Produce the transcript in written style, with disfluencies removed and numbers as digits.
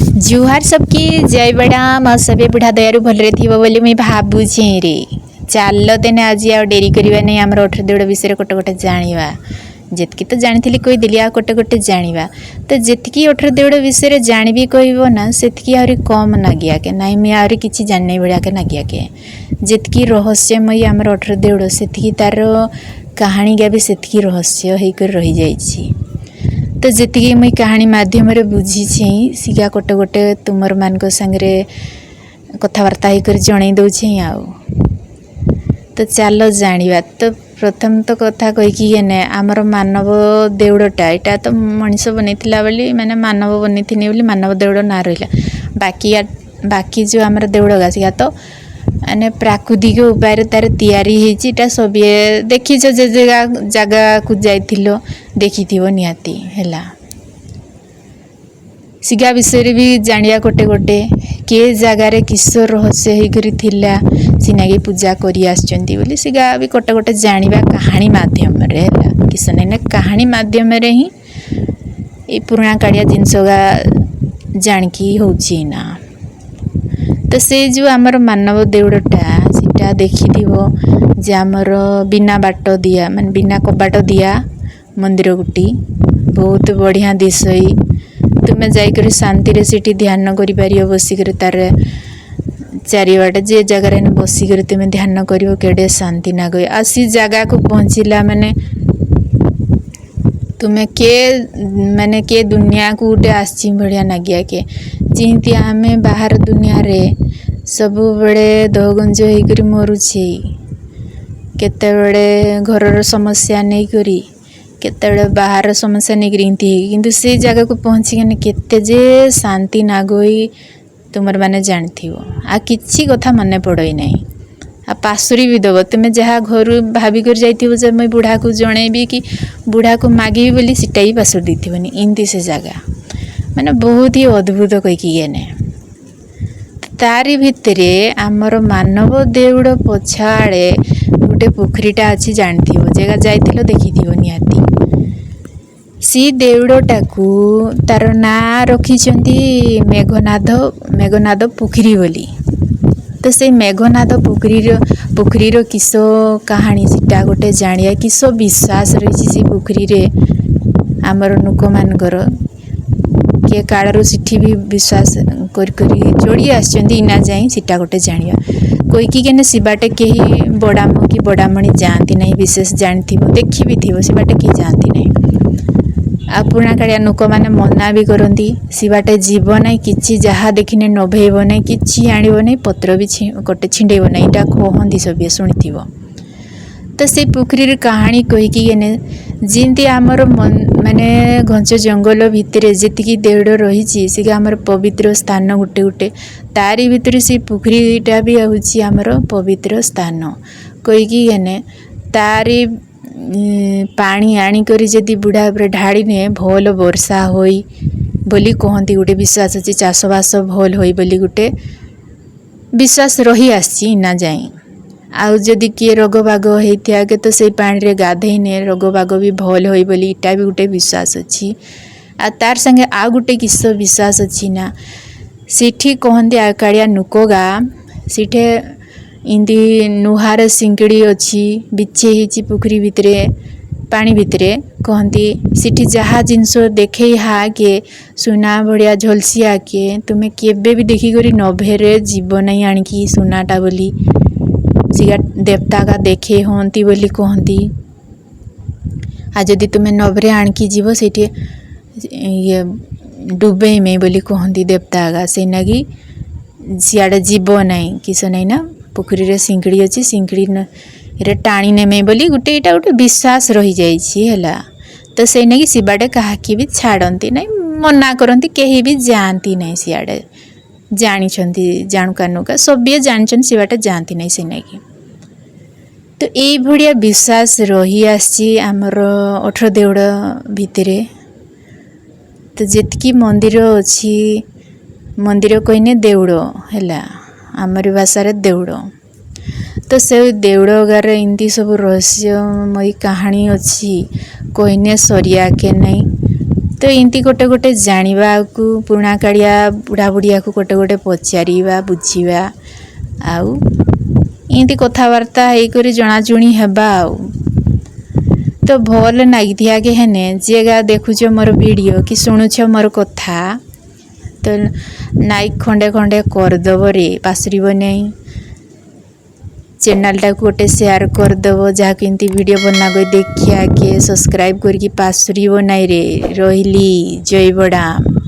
ଜୁହାର ସବକେ, ଜୟ ବଡ଼ାମ। ଆଉ ସବେ ବୁଢ଼ା ଦୟାରୁ ଭଲରେ ଥିବ ବୋଲି ମୁଇଁ ଭାବୁଛେଁ ରେ। ଚାଲ ତେନେ, ଆଜି ଆଉ ଡେରି କରିବା ନାହିଁ। ଆମର ଅଠର ଦେଉଳ ବିଷୟରେ ଗୋଟେ ଗୋଟେ ଜାଣିବା। ଯେତିକି ତ ଜାଣିଥିଲି କହିଦେଲି, ଆଉ ଗୋଟେ ଗୋଟେ ଜାଣିବା। ତ ଯେତିକି ଅଠର ଦେଉଳ ବିଷୟରେ ଜାଣିବି କହିବ ନା, ସେତିକି ଆହୁରି କମ୍ ନାଗିଆକେ। ନାଇଁ, ମୁଇଁ ଆହୁରି କିଛି ଜାଣିନାଇଁ ଭଳିଆକେ ନାଗିଆକେ। ଯେତିକି ରହସ୍ୟମୟୀ ଆମର ଅଠର ଦେଉଳ, ସେତିକି ତାର କାହାଣୀଟା ବି ସେତିକି ରହସ୍ୟ ହେଇକରି ରହିଯାଇଛି। ତ ଯେତିକି ମୁଇଁ କାହାଣୀ ମାଧ୍ୟମରେ ବୁଝିଛି, ସିଗା ଗୋଟେ ଗୋଟେ ତୁମର ମାନଙ୍କ ସାଙ୍ଗରେ କଥାବାର୍ତ୍ତା ହେଇକରି ଜଣେଇ ଦଉଛି। ଆଉ ତ ଚାଲ ଜାଣିବା। ତ ପ୍ରଥମ ତ କଥା କହିକି ଗେନେ, ଆମର ମାନବ ଦେଉଳଟା ଏଇଟା ତ ମଣିଷ ବନେଇଥିଲା ବୋଲି, ମାନେ ମାନବ ବନେଇଥିନି ବୋଲି ମାନବ ଦେଉଳ ନାଁ ରହିଲା। ବାକି ବାକି ଯେଉଁ ଆମର ଦେଉଳ ଗା, ସିଗା ତ ମାନେ ପ୍ରାକୃତିକ ଉପାୟରେ ତାର ତିଆରି ହେଇଛି। ଏଇଟା ସବିଏ ଦେଖିଛ, ଯେ ଜାଗାକୁ ଯାଇଥିଲ ଦେଖିଥିବ ନିହାତି ହେଲା। ସିଗା ବିଷୟରେ ବି ଜାଣିବା ଗୋଟେ ଗୋଟେ, କେ ଜାଗାରେ କିସ ରହସ୍ୟ ହେଇକରି ଥିଲା, ସିନାଗି ପୂଜା କରି ଆସିଛନ୍ତି ବୋଲି ସିଗା ବି ଗୋଟେ ଗୋଟେ ଜାଣିବା କାହାଣୀ ମାଧ୍ୟମରେ ହେଲା। କିସ ନାଇଁ ନା, କାହାଣୀ ମାଧ୍ୟମରେ ହିଁ ଏଇ ପୁରୁଣା କାଳିଆ ଜିନିଷ ଗା ଜାଣିକି ହେଉଛି ନା। ତ ସେ ଯେଉଁ ଆମର ମାନବ ଦେଉଳଟା, ସେଟା ଦେଖିଥିବ ଯେ ଆମର ବିନା ବାଟ ଦିଆ, ମାନେ ବିନା କବାଟ ଦିଆ ମନ୍ଦିର ଗୋଟି ବହୁତ ବଢ଼ିଆ ଦିଶଇ। ତୁମେ ଯାଇକରି ଶାନ୍ତିରେ ସେଠି ଧ୍ୟାନ କରିପାରିବ ବସିକରି। ତାର ଚାରିବାଟେ ଯେ ଜାଗାରେ ବସିକରି ତୁମେ ଧ୍ୟାନ କରିବ, କେଡ଼େ ଶାନ୍ତି ନାଗେ। ଆଉ ସେ ଜାଗାକୁ ପହଞ୍ଚିଲା ମାନେ ତୁମେ କେ ମାନେ କେ ଦୁନିଆକୁ ଗୋଟେ ଆସିଛି ଭଳିଆ ନାଗିଆକେ। ଯେମିତି ଆମେ ବାହାର ଦୁନିଆରେ ସବୁବେଳେ ଦହଗଞ୍ଜ ହେଇକରି ମରୁଛେ, କେତେବେଳେ ଘରର ସମସ୍ୟା ନେଇକରି, କେତେବେଳେ ବାହାର ସମସ୍ୟା ନେଇକରି, ଏମିତି ହେଇକି। କିନ୍ତୁ ସେ ଜାଗାକୁ ପହଞ୍ଚିକିନି କେତେ ଯେ ଶାନ୍ତି ନାଗୋଇ, ତୁମର ମାନେ ଜାଣିଥିବ। ଆଉ କିଛି କଥା ମନେ ପଡ଼ଇ ନାହିଁ, ଆଉ ପାଶୁରି ବି ଦେବ। ତୁମେ ଯାହା ଘରୁ ଭାବିକରି ଯାଇଥିବ ଯେ ମୁଇଁ ବୁଢ଼ାକୁ ଜଣେଇବି କି ବୁଢ଼ାକୁ ମାଗିବି ବୋଲି, ସେଟା ବି ପାଶୁରି ଦେଇଥିବନି। ଏମିତି ସେ ଜାଗା ମାନେ ବହୁତ ହି ଅଦ୍ଭୁତ କହିକି ଗେନେ। ତାରି ଭିତରେ ଆମର ମାନବ ଦେଉଳ ପଛଆଡ଼େ ଗୋଟେ ପୋଖରୀଟା ଅଛି, ଜାଣିଥିବ, ଜାଗା ଯାଇଥିଲ ଦେଖିଥିବ ନିହାତି। ସି ଦେଉଳଟାକୁ ତାର ନାଁ ରଖିଛନ୍ତି ମେଘନାଦ, ମେଘନାଦ ପୋଖରୀ ବୋଲି। ତ ସେଇ ମେଘନାଦ ପୋଖରୀର କିସ କାହାଣୀ, ସେଟା ଗୋଟେ ଜାଣିବା। କିସ ବିଶ୍ୱାସ ରହିଛି ସେ ପୋଖରୀରେ ଆମର ଲୋକମାନଙ୍କର, କିଏ କାଳରୁ ସେଠି ବି ବିଶ୍ୱାସ କରି କରି ଚଳି ଆସିଛନ୍ତି ଇନା ଯାଏଁ, ସେଟା ଗୋଟେ ଜାଣିବା। କହିକି କେନେ ସେ ବାଟେ କେହି ବଡ଼ାମ କି ବଡ଼ାମଣି ଯାଆନ୍ତି ନାହିଁ। ବିଶେଷ ଜାଣିଥିବ, ଦେଖି ବି ଥିବ, ସେ ବାଟେ କେହି ଯାଆନ୍ତି ନାହିଁ। ଆଉ ପୁରୁଣା କାଳିଆ ଲୋକମାନେ ମନା ବି କରନ୍ତି, ସେ ବାଟେ ଯିବ ନାହିଁ, କିଛି ଯାହା ଦେଖିନେ ନଭେଇବ ନାହିଁ, କିଛି ଆଣିବ ନାହିଁ, ପତ୍ର ବି ଗୋଟେ ଛିଣ୍ଡେଇବ ନାହିଁ। ଏଇଟା କହନ୍ତି ସବିଏ, ଶୁଣିଥିବ। ତ ସେଇ ପୋଖରୀର କାହାଣୀ କହିକି ଗେନେ, ଯେମିତି ଆମର ମାନେ ଘଞ୍ଚ ଜଙ୍ଗଲ ଭିତରେ ଯେତିକି ଦେଉଳ ରହିଛି, ସେ ଆମର ପବିତ୍ର ସ୍ଥାନ ଗୋଟେ ଗୋଟେ, ତାରି ଭିତରେ ସେଇ ପୋଖରୀଟା ବି ହେଉଛି ଆମର ପବିତ୍ର ସ୍ଥାନ କହିକି ଗେନେ, ତାରି ପାଣି ଆଣିକରି ଯଦି ବୁଢ଼ା ଉପରେ ଢାଳିନେ, ଭଲ ବର୍ଷା ହୋଇ ବୋଲି କହନ୍ତି। ଗୋଟେ ବିଶ୍ୱାସ ଅଛି, ଚାଷବାସ ଭଲ ହୋଇ ବୋଲି ଗୋଟେ ବିଶ୍ୱାସ ରହି ଆସିଛି ଇନା ଯାଏଁ। ଆଉ ଯଦି କିଏ ରୋଗ ବାଗ ହେଇଥିଆକେ, ତ ସେଇ ପାଣିରେ ଗାଧେଇନେ ରୋଗ ବାଗ ବି ଭଲ ହୋଇ ବୋଲି ଇଟା ବି ଗୋଟେ ବିଶ୍ୱାସ ଅଛି। ଆଉ ତାର୍ ସାଙ୍ଗେ ଆଉ ଗୋଟେ କିସ ବିଶ୍ୱାସ ଅଛି ନା, ସେଠି କହନ୍ତି ଆକାଳିଆ ନୁକଗା ସେଠି ଏମିତି ନୁହାର ସିଙ୍ଗିଡ଼ି ଅଛି, ବିଛେଇ ହେଇଛି ପୋଖରୀ ଭିତରେ, ପାଣି ଭିତରେ। କହନ୍ତି ସେଠି ଯାହା ଜିନିଷ ଦେଖେଇ ହାକେ, ସୁନା ଭଳିଆ ଝଲସିଆକେ, ତୁମେ କେବେ ବି ଦେଖିକରି ନଭେରେ ଯିବ ନାହିଁ ଆଣିକି ସୁନାଟା ବୋଲି, ସିଗା ଦେବତାକା ଦେଖେଇ ହୁଅନ୍ତି ବୋଲି କହନ୍ତି। ଆଉ ଯଦି ତୁମେ ନଭରେ ଆଣିକି ଯିବ, ସେଇଠି ଇଏ ଡୁବେଇମେ ବୋଲି କହନ୍ତି ଦେବତା। ସେଇନାଗି ସିଆଡ଼େ ଯିବ ନାହିଁ। କିସ ନାଇଁ ନା, ପୋଖରୀରେ ସିଙ୍ଗିଡ଼ି ଅଛି, ସିଙ୍ଗିଡ଼ିରେ ଟାଣି ନେମେ ବୋଲି ଗୋଟେ ଏଇଟା ଗୋଟେ ବିଶ୍ୱାସ ରହିଯାଇଛି ହେଲା। ତ ସେଇନାଗି ସିବାଟେ କାହାକି ବି ଛାଡ଼ନ୍ତି ନାହିଁ, ମନା କରନ୍ତି, କେହି ବି ଯାଆନ୍ତି ନାହିଁ ସିଆଡ଼େ। ଜାଣିଛନ୍ତି, ଜାଣୁକା ନୁକା ସବିଏ ଜାଣିଛନ୍ତି, ସେ ବାଟେ ଯାଆନ୍ତି ନାହିଁ ସେଇନାଗି। ତ ଏଇଭଳିଆ ବିଶ୍ୱାସ ରହିଆସିଛି ଆମର ଅଠର ଦେଉଳ ଭିତରେ। ତ ଯେତିକି ମନ୍ଦିର ଅଛି, ମନ୍ଦିର କହିନେ ଦେଉଳ ହେଲା, ଆମରି ଭାଷାରେ ଦେଉଳ। ତ ସେ ଦେଉଳ ଗାରେ ଏମିତି ସବୁ ରହସ୍ୟମୟୀ କାହାଣୀ ଅଛି, କହିନେ ସରିଆକେ ନାଇଁ। ତ ଏମିତି ଗୋଟେ ଗୋଟେ ଜାଣିବାକୁ, ପୁରୁଣା କାଳିଆ ବୁଢ଼ା ବୁଢ଼ିଆକୁ ଗୋଟେ ଗୋଟେ ପଚାରିବା, ବୁଝିବା ଆଉ ଏମିତି କଥାବାର୍ତ୍ତା ହେଇକରି ଜଣାଜୁଣି ହେବା। ଆଉ ତ ଭଲ ନାଗିଥିଆକେ ହେନେ, ଯିଏ ଦେଖୁଛ ମୋର ଭିଡ଼ିଓ କି ଶୁଣୁଛ ମୋର କଥା, ତ ଲାଇକ୍ ଖଣ୍ଡେ ଖଣ୍ଡେ କରିଦେବ ରେ, ପାଶରିବ ନାହିଁ। ଚ୍ୟାନେଲଟାକୁ ଗୋଟେ ସେୟାର କରିଦେବ, ଯାହାକୁ ଏମିତି ଭିଡ଼ିଓ ବନା କରି ଦେଖିଆକେ ସବସ୍କ୍ରାଇବ୍ କରିକି ପାଶରିବ ନାଇଁ ରେ। ରହିଲି, ଜୟ ବଡ଼ାମ।